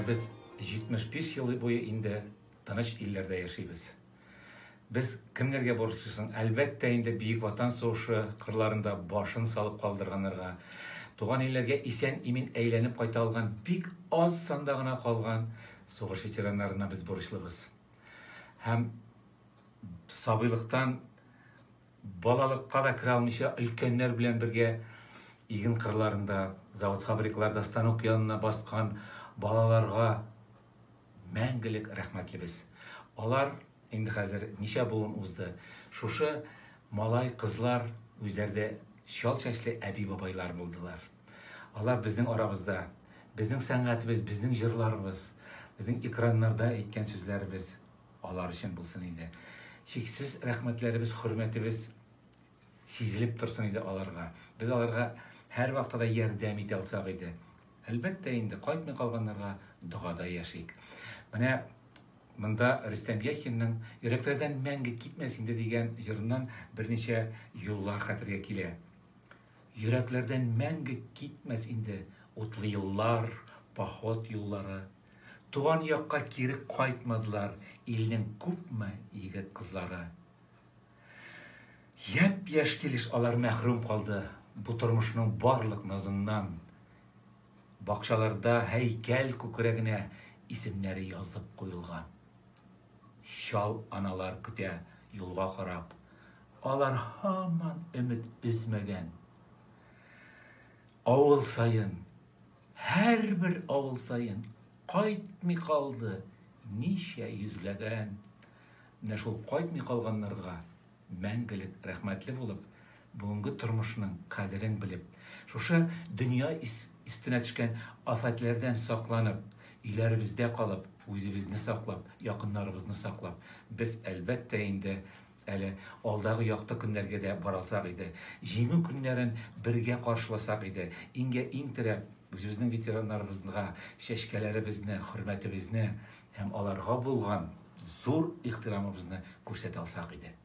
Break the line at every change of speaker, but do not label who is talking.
без 75 ел буе инде тыныч илләрдә яшибез. Без кемнәргә бурычлы соң? Әлбәттә инде Бөек Ватан сугышы кырларында башын салып калдырганнарга, туган илләргә исән-имин әйләнеп кайта алган бик аз санда гына калган сугыш ветераннарына без бурычлыбыз. Һәм сабыйлыктан балалыкка да керә алмыйча өлкәннәр белән бергә иген кырларында, завод-фабрикаларда станок янына баскан балаларга мәңгелек рәхмәтлебез. Алар инде хәзер ничә буын узды. Шушы малай, кызлар үзләре дә чал чәчле әби-бабайлар булдылар. Алар безнең арабызда. Безнең сәнгатебез, безнең җырларыбыз, безнең экраннарда әйткән сүзләребез алар өчен булсын иде. Чиксез рәхмәтләребез, хөрмәтебез сизелеп торсын иде аларга. Без аларга һәрвакытта да ярдәм итә алсак иде. Әлбәттә инде, кайтмый калганнарга догада яшик. Менә монда Рөстәм Яхинның Йөрәкләрдән мәңге китмәс инде дигән җырыннан берничә юллар хәтергә килә. Йөрәкләрдән мәңге китмәс инде утлы еллар, поход юллары. Туган якка кире кайтмадылар илнең күпме егет-кызлары. Япь-яшь килеш алар мәхрүм калды бу тормышның барлык назыннан. Бакчаларда һәйкәл күкрәгенә исемнәре язып куелган. Чал аналар көтә юлга карап. Алар һаман өмет өзмәгән. Авыл саен, һәрбер авыл саен кайтмый калды ничә йөзләгән. Менә шул кайтмый калганнарга мәңгелек рәхмәтле булып, бүгенге тормышның кадерен белеп, шушы дөнья өстенә төшкән афәтләрдән сакланып, өйләребездә калып, үзебезне саклап, якыннарыбызны саклап, без, әлбәттә инде, әле алдагы якты көннәргә дә бара алсак иде. Җиңү көннәрен бергә каршыласак иде, иңгә-иң терәп, үзебезнең ветераннарыбызга чәчкәләребезне, хөрмәтебезне һәм аларга булган зур ихтирамыбызны күрсәтә алсак иде.